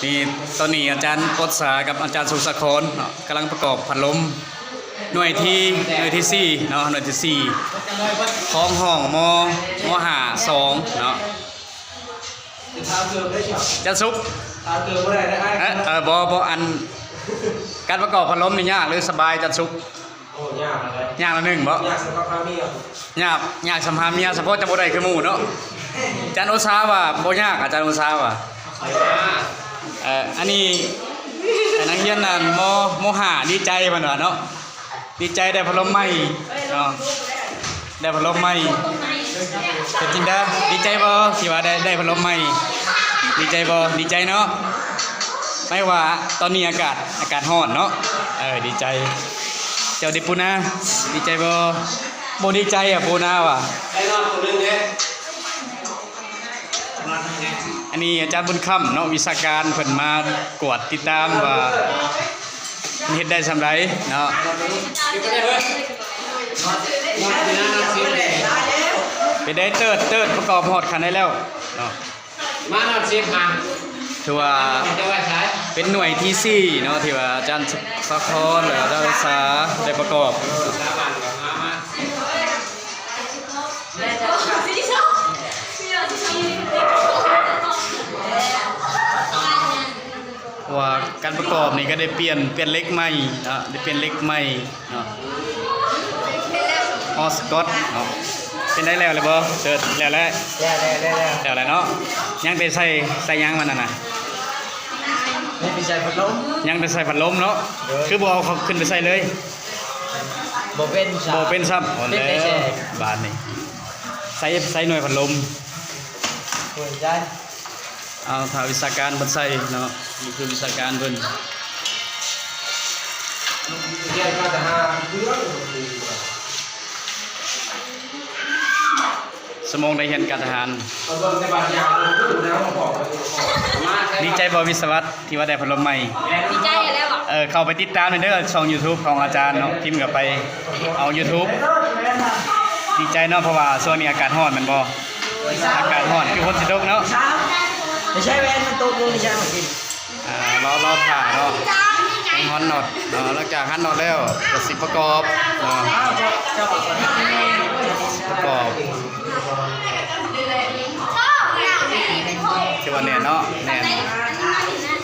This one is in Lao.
ນີ້ ຕອນນີ້ອາຈານອົດສາກັບອາຈານສຸກສາຄອນເນາະ ກຳລັງປະກອບພັດລົມ ໜ່ວຍທີ ໜ່ວຍທີສີ່ເນາະ ໜ່ວຍທີສີ່ ຂອງຫ້ອງ ມ ມ ຫ້າ ສອງເນາະ. ຈານສຸກ ເອີ ເອີ ບໍ່ ບໍ່ ອັນ ການປະກອບພັດລົມນີ້ຍາກ ຫຼື ສະບາຍ ຈານສຸກ? ໂອ້ ຍາກເລີຍ ຍາກລະໜຶ່ງບໍ? ຍາກສຳລັບພາເມຍ ຍາກ ຍາກສຳລັບພາເມຍ ສະເພາະຈະບໍ່ໄດ້ຄືໝູ່ເນາະ. ອາຈານອຸດສາວ່າບໍ່ຍາກ ອາຈານອຸດສາວ່າ ເອີ ອັນນີ້ ນັກຮຽນ ມ ມ ຫ້າ ດີໃຈເພິ່ນວ່າເນາະ ດີໃຈໄດ້ພັດລົມໃໝ່ເນາະ ໄດ້ພັດລົມໃໝ່. ເປັນຈັ່ງໃດ ດີໃຈບໍ່ ທີ່ວ່າໄດ້ ໄດ້ພັດລົມໃໝ່? ດີໃຈບໍ່? ດີໃຈເນາະ ໝາຍວ່າຕອນນີ້ອາກາດ ອາກາດຮ້ອນເນາະ. ເອີ ດີໃຈ ເຈົ້າເດປູນາ ດີໃຈບໍ່? ບໍ່ດີໃຈອະ ປູນາວ່າ. ອັນນີ້ອາຈານບຸນຄຳເນາະ ວິຊາການ ເພິ່ນມາກວດຕິດຕາມວ່າ ມັນເຮັດໄດ້ສ່ຳໃດເນາະ. ເປັນໃດເຕີດ ເຕີດປະກອບຮອດຂັ້ນໃດແລ້ວເນາະ? ມານອນສິບຫາ ຖືວ່າເປັນໜ່ວຍທີສີ່ເນາະ ທີ່ວ່າອາຈານສາຄອນ ແລ້ວອາຈານສາໄດ້ປະກອບ ເພາະວ່າການປະກອບນີ້ກໍໄດ້ປ່ຽນ ປ່ຽນເຫຼັກໃໝ່ເນາະ ໄດ້ປ່ຽນເຫຼັກໃໝ່ເນາະ ຮອສກອດເນາະ. ເປັນໄດ້ແລ້ວແລ້ວບໍ່? ເສີດແລ້ວແຫຼະ ແລ້ວແລ້ວ ແລ້ວແລ້ວ ແລ້ວແຫຼະເນາະ. ຍັງແຕ່ໃສ່ ໃສ່ຫຍັງມັນນັ້ນນະ? ຍັງແຕ່ໃສ່ພັດລົມ ຍັງແຕ່ໃສ່ພັດລົມເນາະ. ໂດຍ ຄືບໍ່ເອົາເຂົ້າຂຶ້ນໄປໃສ່ເລີຍ? ບໍ່ເປັນຊ້ຳ ບໍ່ເປັນຊ້ຳ. ໂອ້ ເປັນແຕ່ແສງ ບາດນີ້ ໃສ່ ໃສ່ໜ່ວຍພັດລົມ ໂອ້ຍ ເອົາຖ້າວິຊາການເພິ່ນໃສ່ເນາະ ນີ້ຄືວິຊາການເພິ່ນ. ຊົ່ວໂມງໄດ້ຮຽນການທະຫານ. ດີໃຈບໍ່ ວິສະວັດ ທີ່ວ່າໄດ້ພັດລົມໃໝ່? ດີໃຈແລ້ວ. ເອີ ເຂົ້າໄປຕິດຕາມເດີ ຊ່ອງຢູທູບຂອງອາຈານເນາະ ພິມເຂົ້າໄປ ເອົາຢູທູບ. ດີໃຈເນາະ ເພາະວ່າຊ່ວງນີ້ອາກາດຮ້ອນແມ່ນບໍ່? ອາກາດຮ້ອນ ຄືຝົນຊິຕົກເນາະ. ໄປໃຊ້ແວ່ນມັນຕົກລົງນີ້ ອ່າ ລໍ ລໍຖ້າເນາະ ຮອນນັອດເນາະ. ຫຼັງຈາກຮອນນັອດແລ້ວ ກໍຊິປະກອບເນາະ ປະກອບ ຖືວ່າແໜ້ນເນາະ ແໜ້ນ.